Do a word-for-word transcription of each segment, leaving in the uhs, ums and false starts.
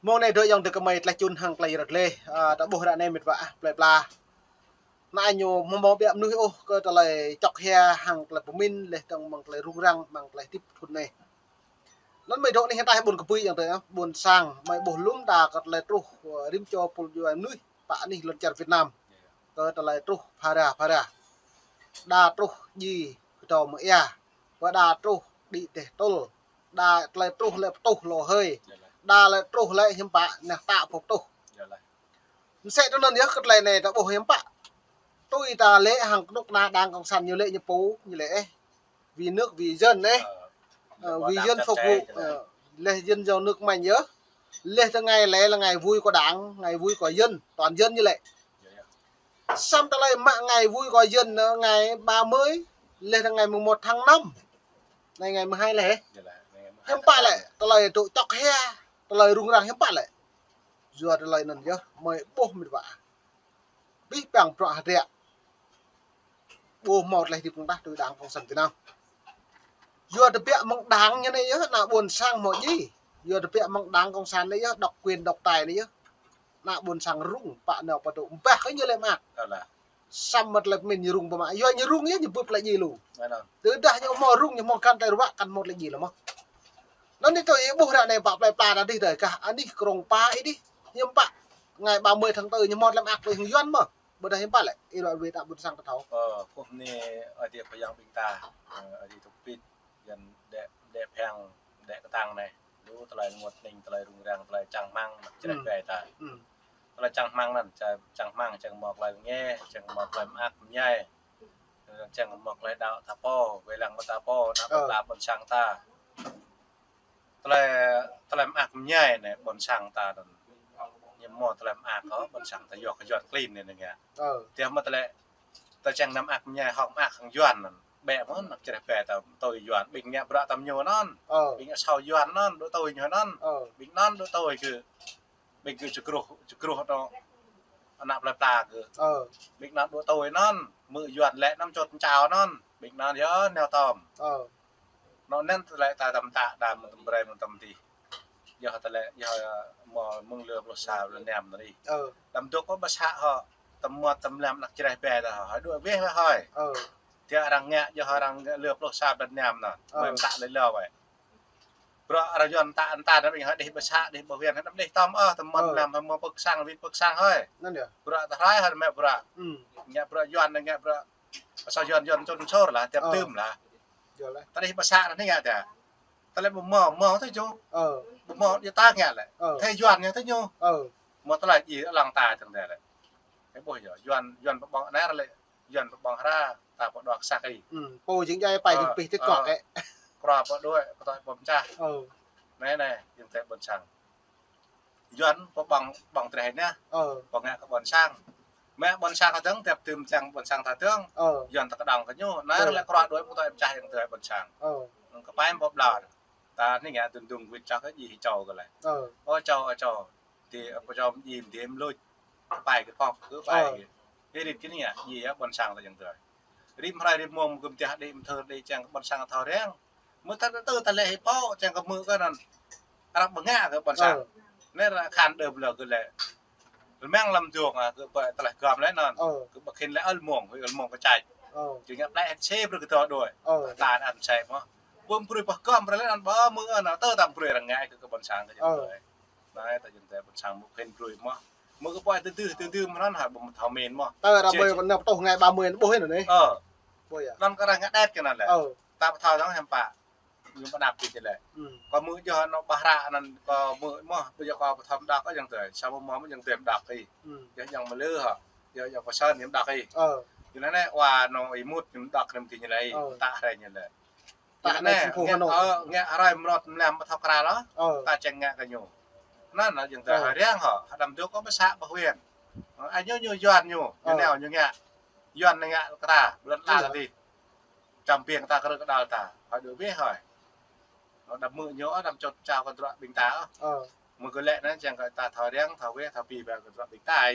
Mơ̆ng anai dŏ ayŏng adơi gơmơi tơlơi čun hăng tơlơi rơt leh, a, ta ƀuh ră anai mĭt wa ah, plơi pla. Anai ñu hmâo hmâo ƀiă mơnuih ôh kơ tơlơi čŏk hia hăng tơlơi pơmĭn leh dơ̆ng mơ̆ng tơlơi rŭng răng, mơ̆ng tơlơi hơdip thŭn anai. Anŭn mơi dŏ anih ataih ƀôn kơpui ayŏng adơi ah, ƀôn sang, mơi ƀuh lŏm ta kơ tơlơi truh, ơ, rĭm čô pul djuai mơnuih pă anih lŏn čar Việt Nam. Kơ tơlơi truh phara phara. Đa truh djai kơdâo mơ̆ng ia. Pơ đa truh đĭ dêh tŭl. Đa tơlơi truh lĕ pơtuh lŏ hơi. Đa lĕ truh lĕ hiư̆m pă, neh tă pơtuh. Mơsĕ tui anŭn yơh kơ tơlơi anai ta ƀuh hiư̆m pă. Tui ta lĕ hăng kơnuk kơna Đảng Cộng sản ñu lĕ ñu pô, ñu lĕ ĕh. Vì nước, vì dân ĕh. Ờ, vì dân phục vụ, ờ, leh dân giàu nước mạnh yơh. Leh tơ ngày lĕ là ngày vui của Đảng, ngày vui của dân, toàn dân ñu lĕ. Samơ̆ tơlơi mă ngày vui của dân, ờ, ngày ba mươi, leh tơ ngày mùng một tháng năm. Anai ngày mười hai lĕ. Hiư̆m pă lĕ, tơlơi dŏ čŏk hia, tơlơi rŭng răng hiư̆m pă lĕ. Yua tơlơi anŭn yơh, mơi ƀuh mĭt wa ah. Abih bang bruă hơdră. Ƀu hmâo tơlơi hơdip tơ̆ng tah tui Đảng Cộng sản Việt Nam. Yua tơbiă mơ̆ng Đảng ñu anai yơh, ană ƀôn sang hmâo djai. Yua tơbiă mơ̆ng Đảng Cộng sản anai yơh, độc quyền độc tài anai yơh. Ană ƀôn sang rŭng, pă nao pă dŏ, ƀah kơ ñu lĕ mơak. Samơ̆ tơlơi pơmĭn ñu rŭng pơmă. Yua ñu rŭng yơh, ñu bưp tơlơi djai lu. Tơdah ñu hmâo rŭng, ñu hmâo găn tơlơi ruă, kăn hmâo tơlơi djai lu mơ̆n. Anŭn anai tui ih ƀuh ră anai pă plơi pla ta dih tơi kah anih krông pa ih dih. Hiư̆m pă. Ngày ba mươi tháng tư ñu hmâo tơlơi mơak lu hăng Yuan mơ̆n. Ƀôdah hiư̆m pă lĕ, ih ră ruai ta ƀôn sang ta thâo. Ơ, kơkuh bơni Ơi Adai pơyang ƀing ta, ơ, Ơi Adai tŭk pit, Yuan đĕ, đĕ phiăng, đĕ kơtang anai. Lu tơlơi rơngot hning, tơlơi rŭng răng, tơlơi čang rơmang, anăp čơreh ƀe ta. Tơlơi čang rơmang anŭn, ča-, čang rơmang, čang hmâo tơlơi rơngiă, čang hmâo tơlơi mơak mơñai. Čang hmâo tơlơi đaŏ ta pô, wai lăng ta pô, anăp ta ƀôn sang ta. Tơlơi, tơlơi mơak mơñai anai ƀôn sang ta anŭn. Ñu hmâo tơlơi mơak kơ ƀôn sang ta yua kơ Yuan klin anai ngă. Tơdah mơ̆ tơlơi ta čang anăm mơak mơñai hŏk mơak hăng Yuan anŭn. Ƀĕ mơ̆n anăp čơreh ƀe ta tui Yuan, ƀing ngă bruă tơm ñu anŭn. Ƀing asâo Yuan anŭn, dŏ tui ñu anŭn. Ƀing anŭn dŏ tui kơ ƀing kơ čơkruh, čơkruh anŏ ană plơi pla kơ. Ƀing anŭn dŏ tui anŭn, mơ̆ Yuan lĕ anăm čŏt čao anŭn. Ƀing anŭn yơh nao tơm. Anŭn anŭn tơlơi ta tơm ta đa mơ̆ng tơm brơi mơ̆ng tơm tih. Yơh tơlơi, yơh mơ̆ng lơ pluh sa blan năm anai. Đăm dŏ kơ ƀă sa hŏ, tơm mơmŏt tơm mlam anăp čơreh ƀe ta hŏ, hơi dŏ weh weh hơi. Tơdah arăng ngă, yơh arăng ngă lơ pluh sa blan năm anŭn. Mơ̆ ta lơi lơ weh. Bruă arăng Yuan ta, ta anŭn ƀing hơi đih ƀă sa, đih ƀă huyện, anăm đih tơm ôh, tơm mơmŏt mlam, tơm mơmŏt pơk sang, wĭt pơk sang hơi. Bruă ta rai hơi mă bruă. Ngă bruă Yuan, ngă bruă asâo Yuan, Yuan čun sôr lah, tiap tơm lah. Ta đih ƀă sa anŭn ngă ta. Ta lĕ ƀu hmâo, hmâo tơ ñu. Ƀu hmâo, yua ta ngă lĕ. Thâo Yuan ñu tơ ñu. Hmâo tơlơi djai lăng ta čang ta lĕ. Ih ƀuh yơh, Yuan, Yuan pơƀong anai lĕ. Yuan pơƀong hra, ta pơđok kơsăk ih. Pô jing djai pai jing pih tĭt kŏk ĕ. Krua pơđuaĭ, pơtŏ pơm čah. Anai, anai, jing tơ ƀôn sang. Yuan pơƀong, ƀong treh anai. Pơngă kơ ƀôn sang. Mă ƀôn sang kơ dơ̆ng, tiap tơm čang ƀôn sang ta dơ̆ng. Yuan ta kơđŏng kơ ñu. Anai lĕ krua đuaĭ pơtŏ pơm čah jing tơ ƀôn sang. Kơ pai pơblor. Ta anai ngă dŭng dŭng wĭt čah kơ djai čô kơ lĕ. Ơ čô, ơ čô. Tơ pơjom djai mơdê mơluč. Pai kơ pŏk kơ pai kơ. Ih rit kơ anai ngă, djai yơh ƀôn sang ta jing tơ. Rĭm hrơi rĭm mông mơ̆ kơ mơtiah đĭ mơthơr đĭ čang kơ ƀôn sang thâo răng. Mơ̆ ta tơ ta lĕ hĭ pô čang kơ mơ̆ kơ anŭn. Arăng ƀơngă kơ ƀôn sang. Anai ră khan đơm lơ kơ lĕ. Rơmang lăm dŏng, a, kơ ƀă tơlơi gơm lĕ anŭn. Kơ ƀă khĭn lĕ ăl mông, hui ăl mông kơ čač. Jing ngă plĕ hĕt sê brơi kơ tơdơi. Ta anŭn sê mơ̆. Ƀu brơi pơh gơm brơi lĕ anŭn ƀă mơ̆ anŭn tơ ta brơi arăng ngă kơ, kơ ƀôn sang kơ jing tơ. Anai ta jing tơ ƀôn sang mơ̆ khĭn brơi mơ̆. Mơ̆ kơ ƀă tơdơi, tơdơi mơ̆ anŭn hă ƀu thâo min mơ̆. Tơ arăng ƀơi anŭn pơtuh ngày ba mươi anŭn ƀuh anŭn anai. Ơ. Ƀuh yơh. Anŭn kơ arăng ngă đet kơ anŭn lĕ. Ta pơthâo dơ̆ng hiư̆m pă. Ñu pơđăp kơ čih lĕ. Kơ mơ̆ yơh anŏ ƀah hră anŭn kơ mơ̆ mơ̆, ƀu yơh kơ pơthâo mơđăp kơ jing tơ. Sa mơ̆ mơ̆ jing tơ mơđăp kơ. Yơh jing mơlư hă. Yơh jing pơsăn ñu mơđăp kơ. Yơh anai wa anŏ ih mŭt ñu mơđăp kơ ñu lĕ. Ta hrơi ñu lĕ. Ta anai, ngă, ơ, ngă hrơi mơrot mlam ƀu thâo kral ôh. Ta čang ngă kơ ñu. Anŭn, anŭn jing tơ hơi răng hŏ, hơđăm dŏ kơ ƀă sa ƀă huyện. Ơ, anai ñu, ñu Yuan ñu, ñu nao ñu ngă. Yuan ngă kơ ta, blan la ta dih. Čăm biang ta kơ rơ̆k kơđal ta, hơi dŏ weh hơi. Hơđăm mơ̆ ñu, hơđăm čŏt čao kơ bruă ƀing ta. Mơ̆ kơ lĕ anŭn čang kơ ta thâo răng, thâo weh, thâo pi ƀă kơ bruă ƀing ta.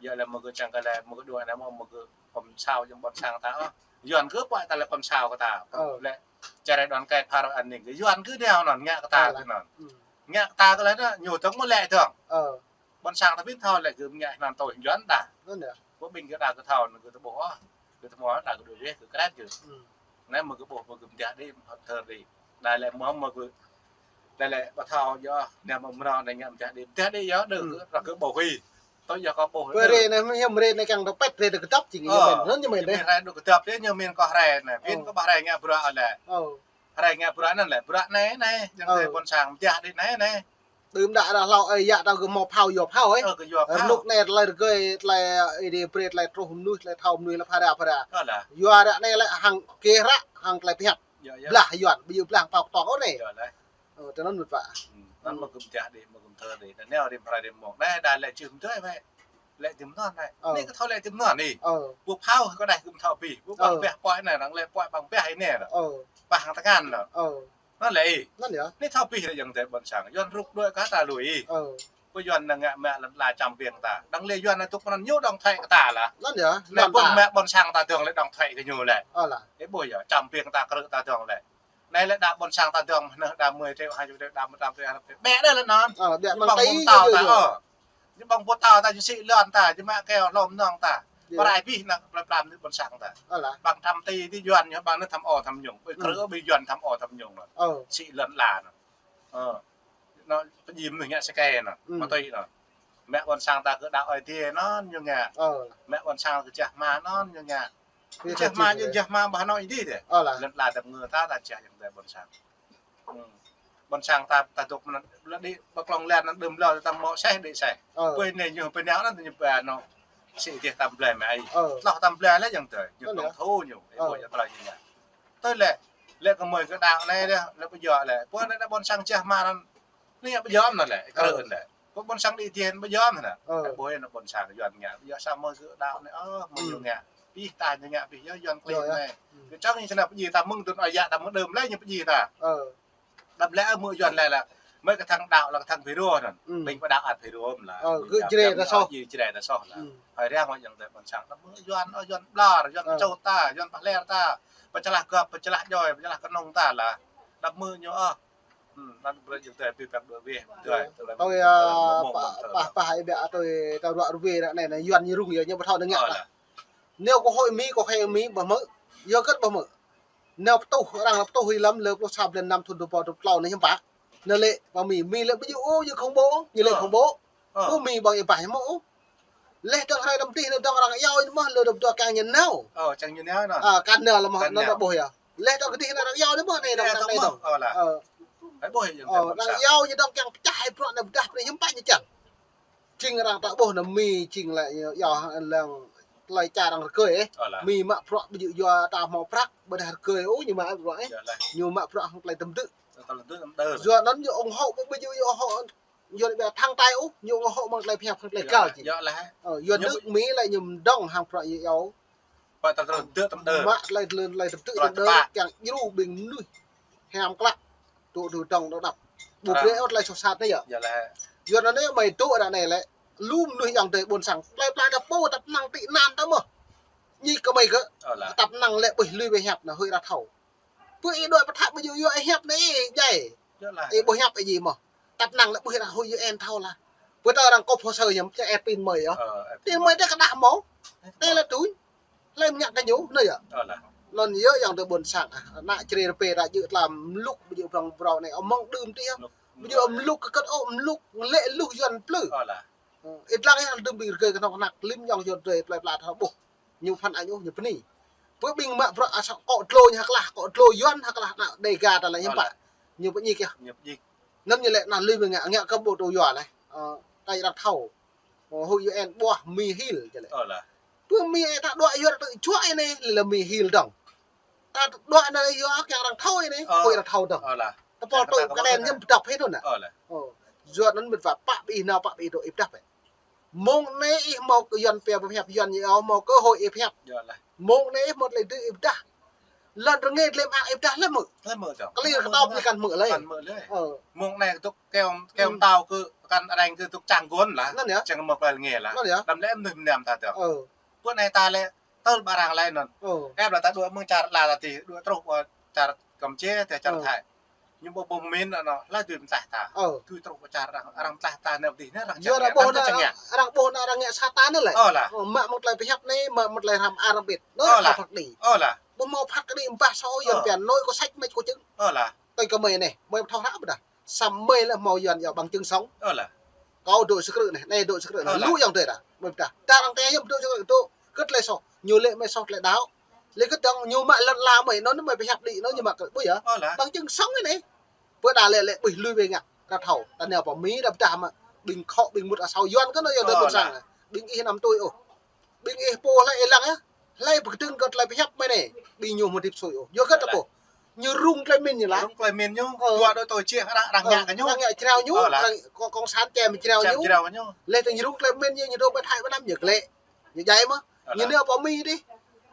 Yơh lĕ mơ̆ kơ čang kơ lĕ, mơ̆ kơ đuaĭ anai mơ̆, mơ̆ kơ pơm sao jing ƀôn sang ta. Yuan kơ ƀă ta lĕ pơm sao kơ ta. Lĕ čơreh đoàn kết phara an ninh kơ Yuan kơ nao anŭn ngă kơ ta kơ anŭn. Ngă kơ ta kơ lĕ anŭn, ñu tơ̆ng mơ̆ lĕ tơ̆ng. Ơ. Ƀôn sang ta ƀing thâo lĕ gơ̆ ngă hnăn tui Yuan đa. Anŭn yơh. Kơ ƀing gơ̆ đa gơ̆ thâo, gơ̆ tơƀôh, gơ̆ tơƀôh đa gơ̆ đuaĭ wĕh, gơ̆ krĕt gơ̆. Hmm. Anai mơ̆ gơ̆ ƀôh, mơ̆ gơ̆ mơtiah đĭ, mơ̆ thơ đĭ. Đa lĕ mơ̆ mơ̆ gơ̆, đa lĕ ƀu thâo yơh, anai mơ mơnơ̆ng anai ngă mơtiah đĭ, mơtiah đĭ yơh, đơ, hmm, ră gơ̆ ƀôh hĭ. Tui yơh kơ ƀôh. Pơ rê anai, hiam rê anai kiăng tơ pĕt rê tơ kơdŏp jing, ơ, ñu mĭn, anŭn ñu mĭn, ñu mĭn đeh. Hrơi đôč kơdŏp đeh, ñu mĭn kơ hrơi anai. Ơ. Pin kơ ƀah hrơi ngă bruă lĕ. Ơ. Hrơi ngă bruă anŭn lĕ, bruă anai, anai, jing, ơ, tơ ƀôn sang mơtiah đĭ anai, anai. Đưm đă ră hlâo ơi, yă ta gơ̆ hmâo phao, yua phao ơi. Ơ, gơ̆ yua phao. Rơnŭk anai tơlơi rơgơi, tơlơi, ih đĭ brơi tơlơi truh mơnuih, tơlơi thâo mơnuih lĕ phara, phara. Ơ lah. Yua ră anai lĕ hăng kê ră, hăng tơlơi pơhiăp. Yua, yua. Blah Yuan, ƀu djơ̆ blah phao kơtong ôh anai. Yua lah. Ơ, tơ anŭn mơ̆n pă. Hmm. Anŭn, hmm, mơ̆ gơ̆ mơtiah đĭ, mơ̆ gơ̆ thơ đĭ. Anŭn nao rĭm hrơi rĭm mông. Anai đa lĕ čih mơ̆ tui wĕ. Lĕ tơm anŭn anai. Ơ. Anai kơ thâo lĕ tơm anŭn anai. Ơ. Ƀu phao kơ đah kơ thâo pih. Ƀu, ơ, ƀăng ƀeh pơai anai, arăng lĕ pơai ƀăng ƀeh anai. Ơ. Pah hăng tơngan anŭn. Ơ. Anŭn lĕ. Anŭn yơh. Anai thâo pih lĕ jing tơ ƀôn sang. Yuan rŭk đuaĭ kơ ta lui. Ơ. Ƀu Yuan anai ngă mă lŏn ala čăm ƀing ta. Đang lĕ Yuan anai tŭk mơnăn ñu đóng thuế kơ ta lah. Anŭn yơh. Anai ƀơ̆ng mă ƀôn sang ta dơ̆ng lĕ đóng thuế kơ ñu lĕ. Ơ lah. Ơ ƀôh yơh, čăm ƀing ta krư̆ ta dơ̆ng lĕ. Anai lĕ đa ƀôn sang ta dơ̆ng, anai đa mười triệu, hai mươi triệu, đa một trăm triệu, hai trăm triệu. Ƀĕ đơi lĕ anŭn. Ơ, ƀĕ ñu ƀơ̆ng ƀu tao ta, ơ. Ñu ƀơ̆ng ƀu tao ta, ñu sĭ lŏn ta, ñu mă kơ hlô mơnơ̆ng ta. Yơh. Pơrai pih anŭn, plơi pla mơnuih ƀôn sang ta. Ơ lah. Ƀơ̆ng tham ti, ti Yuan ñu ƀơ̆ng anŭn tham ô tham nhũng. Ƀu, ừ, krư̆ ƀu Yuan tham ô tham nhũng anŭn. Ơ. Sĭ lŏn ala anŭn. Ơ. Anŭn, pơjing mơnuih ngă sơkai anŭn. Ừ. Mă tui anŭn. Mă ƀôn sang ta kơ đaŏ Ơi Adai anŭn ñu ngă. Ơ. Mă ƀôn sang kơ jah hma anŭn ñu ngă. Ơ, čih hma, čih hma, čih hma ƀah anŭn ih đĭ dih. Ơ lah. Lŏn ala tơm ngơ ta, ta čih jing tơ ƀôn sang. Hmm. Ƀôn sang ta, ta dŏ mơnăn, lĕ đĭ ƀơi klŏng lĕ anŭn đưm lŏ ta hmâo seh đĭ seh. Ơ. Pơ anai ñu, pơ anai anŭn ñu pơ anŭn. Sĭ dih tam blai mă ai. Ơ. Tloh tam blai lĕ jing tơ, ñu, ơ, tong thu ñu. Ơ. Ih ƀuh yơh tơlơi ñu ngă. Tui lĕ, lĕ kơ mơi kơ đaŏ anai dih, lĕ pơjing lĕ. Pơ anai đa ƀôn sang čih hma anŭn. Anai pơjing anŭn lĕ, ơ, krư̆ anŭn lĕ. Kơ ƀôn sang đĭ tơngan pơjing anŭn. Ơ. Ƀôh anŭn ƀôn sang Yuan ngă. Pơjing sa mơi kơ đaŏ anai, ơ, mơi, ừ, ñu ngă. Pih ta ñu ngă, pih yơh Yuan klin, yơh, yơh, anai. Ừ. Kơ čang ñu čơnă pơjing ta mơ̆ng tơl ơi yă ta mơ̆ng đưm lĕ ñu pơjing ta. Ơ. Đăm lĕ mơ̆ Yuan lĕ lah. Mơi kơ thăng đaŏ lah kơ thăng Phi Rô anŭn. Ừ. Ƀing pơđaŏ ăt Phi Rô mơ̆ lah. Ơ, ƀing gơ̆ djai ta soh. Djai ta soh lah. Ừ. Hơi răng mơ̆ jing tơ ƀôn sang. Đăm mơ̆ Yuan, ơ, Yuan ƀlŏr, Yuan, ơ, čô ta, Yuan pơhlĕr ta. Pơčlah gơ̆p, pơčlah djai, pơčlah kơnung ta lah. Đăm mơ̆ ñu, ơ. Hmm, anŭn brơi jing tơ pih păng đuaĭ wĕh. Ơ. Tui, tui, ơ, pah, pah, pah, ih ƀiă tui ta ruă ruai ră anai, anai Yuan ñu rŭng yơh, ñu ƀu thâo anŭn ngă lah. Nao kơ hội Mi, kơ hội Mi ƀu hmư̆. Yua hơget ƀu hmư̆. Nao pơtuh, arăng pơtuh ih lăm lơ pluh sa blan năm thŭn dua rơbâo dua pluh klâo anai hiư̆m pă. Nao lĕ, pơ Mi, Mi lĕ ƀu djơ̆ ôh, ñu khủng bố. Ñu lĕ khủng bố. Ơ. Pơ Mi ƀơ̆ng ih ƀah hiư̆m ôh. Leh dơ̆ng hrơi đăm dih anai dơ̆ng arăng iâu ñu mơ̆, lơ dơ̆ng dua kiăng ñu nao. Ơ, kiăng ñu nao anŭn. Ơ, kiăng nao lah mơ̆, kiăng nao, anŭn ta ƀuh yơh. Leh dơ̆ng kơ dih anai arăng iâu ñu mơ̆, anai dơ̆ng, kiăng anai dơ̆ng. Ơ lah. Ơ. Ơ, iâu ñu dơ̆ng kiăng pơčah ih bruă anai pơdah pơ anai hiư̆m pă ñu kiăng. Jing arăng ta ƀuh anŭn Mi jing lĕ iâu hăng lăng tơlơi čar arăng rơgơi, ơ. Ơ lah. Mi mă bruă ƀu djơ̆ yua ta hmâo prăk, ƀôdah rơgơi ôh ñu mă bruă, ơ. Yơh lah. Ñu mă bruă hăng tơlơi tơm đưm. Tơlơi tơm đưm. Yua anŭn ñu ủng hộ, ƀu djơ̆ yua ủng hộ Yuan ƀiă thăng Tây ôh, ñu ủng hộ mơ̆ng tơlơi pơhiăp, hăng tơlơi găl jing. Yơh lah. Ơ, Yuan nước Mi lĕ ñu mơdơ̆ng hăng bruă ñu iâu. Pă tơlơi tơm đưm. Mă tơlơi, tơlơi, tơlơi tơm đưm, tơlơi tơm đưm, kiăng djru ƀing mơnuih hiam klă. Tŭ tui dơ̆ng dŏ đăp. Ƀu brơi ôh tơlơi soh sat anai yơh. Yơh lah. Yuan anai mơi dŏ ră anai lĕ. Lu mơnuih ayŏng adơi ƀôn sang. Plơi pla ta pô tăp năng tị nạn ta mơ̆. Ñu kơ mơi kơ. Ơ lah. Tăp năng lĕ ƀuh lui ƀuh hiăp anai hơi ră thâo. Pơ ih đuaĭ pơthâo ƀu djơ̆ yua ih hiăp anai ih djai. Yơh lah. Ih ƀu hiăp ih djai mơ̆. Tăp năng lĕ ƀuh ră hơi yua ih thâo lah. Pơ tơ arăng kŏp hồ sơ yơh, čă ih pin mơi yơh. Ơ, ih pin mơi. Pin mơi tơ kơđah mơ̆. Ih pin mơi. Tơ lah tui. Lĕ mơñă kơ ñu, anai yơh. Ơ lah. Anŭn yơh ayŏng adơi ƀôn sang. Ană čre rơpê ta djơ̆ tlam mluk ƀu djơ̆ prŏng brâo anai, amăng đưm tih. Mluk. Ƀu djơ̆ mluk kơ kơ̆t ôh, mluk lĕ luh Yuan plư. Ơ lah. Ih lăng ih đưm ƀing rơgơi kơnơ̆ng kơnăk, lĭm ayŏng Yuan rơgơi plơi pla ta ƀuh. Ñu phăn añ ôh, ñu bơni. Pơ ƀing mă bruă asăk kŏ dlô ñu hơklah, kŏ dlô Yuan hơklah ană Đêga ta lĕ hiư̆m pă. Ơ lah. Ñu pơñik yơh. Ñu pơñik. Anŭn ñu lĕ anăn lui mơi ngă, ngă kơ ƀu djơ̆ yua lĕ. Ơ, ta arăng thâo. Ơ, hơi yua ih ƀuh Mi hil jing lĕ. Ơ lah. Pơ Mi ih ta đuaĭ yua tơ čuă ih anai, lĕ Mi hil dơ̆ng. Ta đuaĭ anai yua kiăng arăng thâo ih anai, ơ, hơi arăng thâo dơ̆ng. Ơ lah. Ta pô tui kơđen ñu pơdŏp hĭ tui anŭn. Ơ lah. Ơ. Yua anŭn mĭt wa pă ƀing ih nao pă ƀing ih dŏ ih pơdah bĕ. Mông anai ih hmâo kơ Yuan pia pơhiăp Yuan ñu hmâo kơ hơi ih pơhiăp. Yơh lah. Mông anai ih hmâo tơlơi dưi ih pơdah. Lŏn rơngai tơlơi mơak ih pơdah lĕ hmư̆. Lĕ hmư̆ dơ̆ng. Kơ li kơtŏp ñu kăn hmư̆ lĕ. Kăn hmư̆ lĕ. Ơ. Mông anai tŭk keo, keo mtao kơ kăn arăng kơ tŭk čang gun lah. Anŭn yơh. Čang mơ̆ kơ lĕ ngă lah. Anŭn yơh. Đăm lĕ mơnuih mơnam ta dơ̆ng. Ơ. Pơ anai ta lĕ tơl ƀă arăng lĕ anŭn. Ơ. Ĕp lah ta đuaĭ mơ̆ng čar ala ta ti, đuaĭ truh pơ čar Kampuchia, tơ čar Thái. Ñu ƀu, ƀu pơmĭn anŭn, laĭ tui mơtlaih ta. Ơ. Tui truh pơ čar arăng, arăng mơtlaih ta nao dih anai, arăng Yua čang arăng ngă ƀuh anŭn, ta anŭn čang ngă. Arăng ƀuh anŭn arăng ngă sa ta anŭn lĕ. Ơ lah. Ơ, mă mơ̆ng tơlơi pơhiăp anai, mă mơ̆ng tơlơi hrăm arăng ƀĭt. Anŭn Ơ lah. Phat kơđi. Ơ lah. Ƀu hmâo phat kơđi ƀah sô Yuan Ơ. Pia nôi kơ sĕč mĕč kơ čưng. Ơ lah. Tui kơ mơi anai, mơi thâo hră ƀơdah. Samơ̆ lĕ hmâo Yuan yua bằng chứng sống. Ơ lah. Kâo dŏ sơkrư̆ anai, anai dŏ sơkrư̆ anai. Ơ lah. Lu yang tơi dah. Mơi ƀơdah. Ta arăng tơi yơh dŏ sơkrư̆ dŏ. Kơ tơlơi soh. Ñu lĕ mơi soh tơlơi đaŏ. Lĕ kơ tơdang ñu mă lŏn ala mơi, anŭn mơi pơhiăp đĭ, anŭn ñu mă kơ ƀu yơh. Ơ lah. Bằng chứng sống anai. Pơ đa lĕ, lĕ ƀuh lui wai ngă. Ră thâo. Ta nao pơ Mi ră ƀơdah mă. Ƀing khŏ, ƀing mŭt asâo Yuan kơ anŭn yang tơi Ơ ƀôn lah. Sang. Ƀing ih năm tui ôh. Ƀing ih pô hlơi ih lăng ah. Hlơi pơkơdơ̆ng kơ tơlơi pơhiăp mơi anai. Ƀing ñu hmâo hơdip sui ôh. Yua kơ Ơ lah. Tơpô. Ñu rŭng tơlơi pơmĭn ñu lah. Rŭng tơlơi pơmĭn ñu. Ơ. Dua đôi tôi chia arăng, arăng Ơ, ngă kơ ñu. Arăng ngă jrao ñu. Ơ lah. Arăng cộng, cộng sản čem jrao Čem ñu. Jrao kơ ñu. Lĕ tơdah ñu rŭng tơlơi pơmĭn ñu, ñu dŏ ƀơi Thái Việt Nam ñu glĕ. Ñu djai mơ̆. Ơ lah. Ñu nao pơ Mi dih.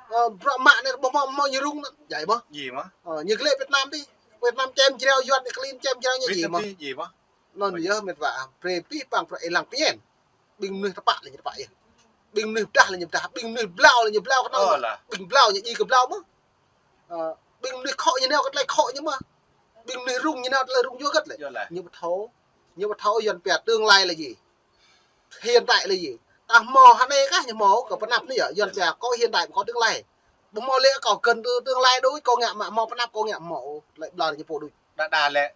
Ơ, bruă mă anai ƀu hmâo, hmâo ñu rŭng anŭn. Djai mơ̆. Djai mơ̆. Ơ, ñu glĕ Việt Nam dih. Việt Nam čem jrao Yuan, ñu klin čem jrao ñu Việt djai Nam mơ̆. Dih, djai mơ̆. Anŭn Ơ. Yơh mĕt wa, brơi pih păng bruă ih lăng pơmĭn. Ƀing mơnuih tơpă lĕ ñu tơpă yơh. Ƀing mơnuih pơdah lĕ ñu pơdah. Ƀing mơnuih blao lĕ ñu blao kơ anŭn. Ơ lah. Ƀing blao ñu djai kơ blao mơ̆. Ơ, ƀing mơnuih khŏ ñu nao kơ tơlơi khŏ ñu mơ̆. Ƀing mơnuih rŭng ñu nao tơlơi rŭng yua hơget lĕ. Yua lah. Ñu ƀu thâo, ñu ƀu thâo Yuan pia tương lai là gì. Hiện tại là gì. Ta hmâo hơnai kah ñu hmâo kơ pơnăp anai yơh. Yuan pia có hiện tại mà có tương lai. Ƀu hmâo lĕ kâo cần tương lai đôč, kâo ngă mă hmâo pơnăp kâo ngă hmâo. Tơlơi blao ñu pô đôč. Đa đa lĕ,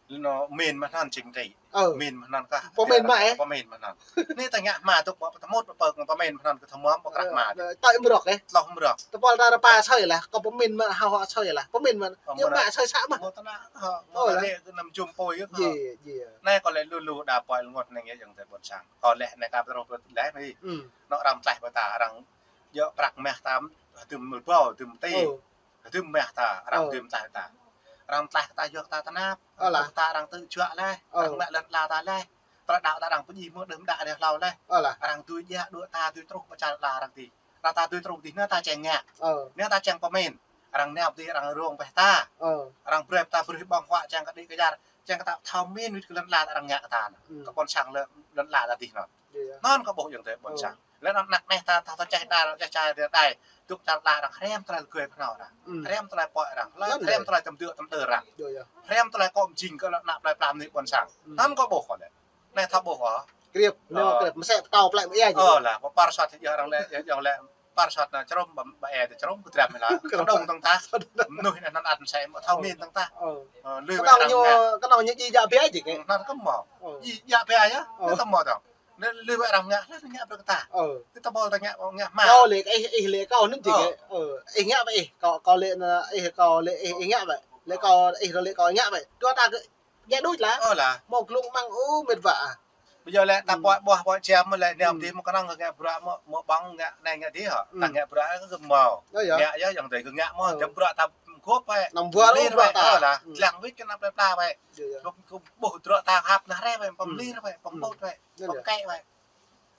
lĕ anŭn pơmĭn mơ̆n anŭn chính trị. Ơ. Pơmĭn mơ̆n anŭn kah. Pơmĭn mă, ơ. Pơmĭn mơ̆n anŭn. Anai ta ngă hmâo tŭk ƀu pơtơmut ƀu pơk pơmĭn mơ̆n anŭn kơ thâo mơ̆n ƀu krah hmâo. Ơ, tơi mrŏk, ơ. Tloh mrŏk. Tơpul ta rơpa sơi lah, kâo pơmĭn mă hao hao sơi lah. Pơmĭn mă. Ơ, ñu mă sơi sa mơ̆. Mơ̆ ta nă, ơ, mơ̆ Ơ ta lah. Lĕ kơ năm jum pô yơh. Yê, yê. Anai kâo lĕ lu lu đa poi lơngot anai yơh yang tơi ƀôn sang. Kâo lĕ anai kâo pơtruh pơtlaih mơ̆. Ừ. Anŭn arăng mơtlaih ƀơi ta, arăng djơ̆ prăk mah ta, hơdôm mơbâo, hơdôm ti. Ơ. Hơdôm mah ta, arăng Ơ. Hơdôm mơtlaih ta. Arăng mơtlaih ta yua kơ ta tơnap. Ơ lah. Arăng ta arăng tơjuă laih. Ơ. Arăng mă lŏn ala ta laih. Tơlơi đaŏ ta arăng pơdjai mơ̆ đơ̆m đă anai hlâo laih. Ơ lah. Arăng dưi djă đuaĭ ta dưi truh pơ čar ala arăng dih. Arăng ta dưi truh dih anŭn ta čang ngă. Ơ. Anŭn ta čang pơmĭn. Arăng nao dih arăng rông pĕh ta. Ơ. Arăng brơi ta brơi ƀơ̆ng huă čang kơđi kơjar. Čang kơ ta thâo pơmĭn wĭt kơ lŏn ala ta arăng ngă kơ ta anŭn. Ừ. Kơ ƀôn sang lĕ lŏn ala ta dih anŭn. Yơh, yơh. Anŭn kâo ƀuh yang tơi ƀôn sang. Lĕ anŭn anăk anai ta, ta, ta čeh ta, čeh čeh ta đai. Dŏ čar ala arăng hrăm tơlơi gơi phơnao arăng. Hrăm tơlơi pơhiăp arăng. Hrăm tơlơi tơm dŏ tơm tơ arăng. Hrăm tơlơi kŏ mjing kơ lŏn anăp plơi pla mơnuih ƀôn sang. Anŭn kâo ƀuh kâo lĕ. Anai thâo ƀuh kâo. Kriăp, anŭn kriăp, mơsĕ pơtâo plĕ mơ̆ ia. Ơ lah, pơpar sat yơh arăng lĕ, yơh, yơh lĕ, pơpar sat anŭn čơrŭm, ƀă, ƀă ê tơ čơrŭm, kơdrăm lah. Kơdrŏng tơ̆ng tah. Mơnuih anai anŭn ăt mơsĕ, thâo pơmĭn tơ̆ng tah. Ơ. Ơ, lui wai arăng ngă. Kơnơ̆ng ñu djai djă bia jĕ kơ. Anŭn kơ mơ̆. Ơ. Djai djă bia yơh, anŭn kơ mơ̆ tơ̆ng. Anŭn lui wai arăng ngă, lui ngă brơi kơ ta. Ơ. Kơ ta ƀuh ta ngă, ngă hmâo. Kâo lĕ, ih, ih lĕ kâo anŭn jĕ kơ. Ơ. Ih ngă wai ih, kâo, kâo lĕ anŭn, ih kâo lĕ ih, ih ngă wai. Lĕ kâo, ih lĕ kâo ngă wai. Dua ta kơ Djai đôč lah. Ơ lah. Mơ̆ glông măng ơ mĕt wa ah. Ƀu djơ̆ lĕ ta pơhiăp ƀuh pơhiăp čem lĕ anai dih mơ̆ kơnơ̆ng kơ ngă bruă mơ̆, mơ̆ ƀơ̆ng ngă anai ngă dih hă. Ta ngă bruă kơ mơ̆. Ơ yơh. Ngă yơh yang tơi kơ ngă mơ̆. Ơ. Jăm bruă ta gŏp wai. Năm bruă lĕ bruă ta. Ơ lah. Lăng wĭt kơ anăp plơi pla wai. Yơh, yơh. Kơ ƀuh bruă ta hăp nah rĕ wai, pơmlir wai, pơmôt wai. Yơh, yơh. Pơkĕ wai.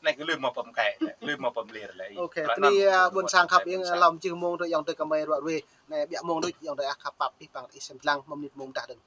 Anai kơ lui mơ̆ pơkĕ, lui mơ̆ pơmlir lĕ. Ok, tơdah ƀôn sang khăp yang lăm čih mông tơ yang tơi kơ mơi ruă ruê. Anai ƀiă mông đôč yang tơi ah khăp pap pih păng ih sem lăng mơ̆ mơnit mông dah dơ̆ng.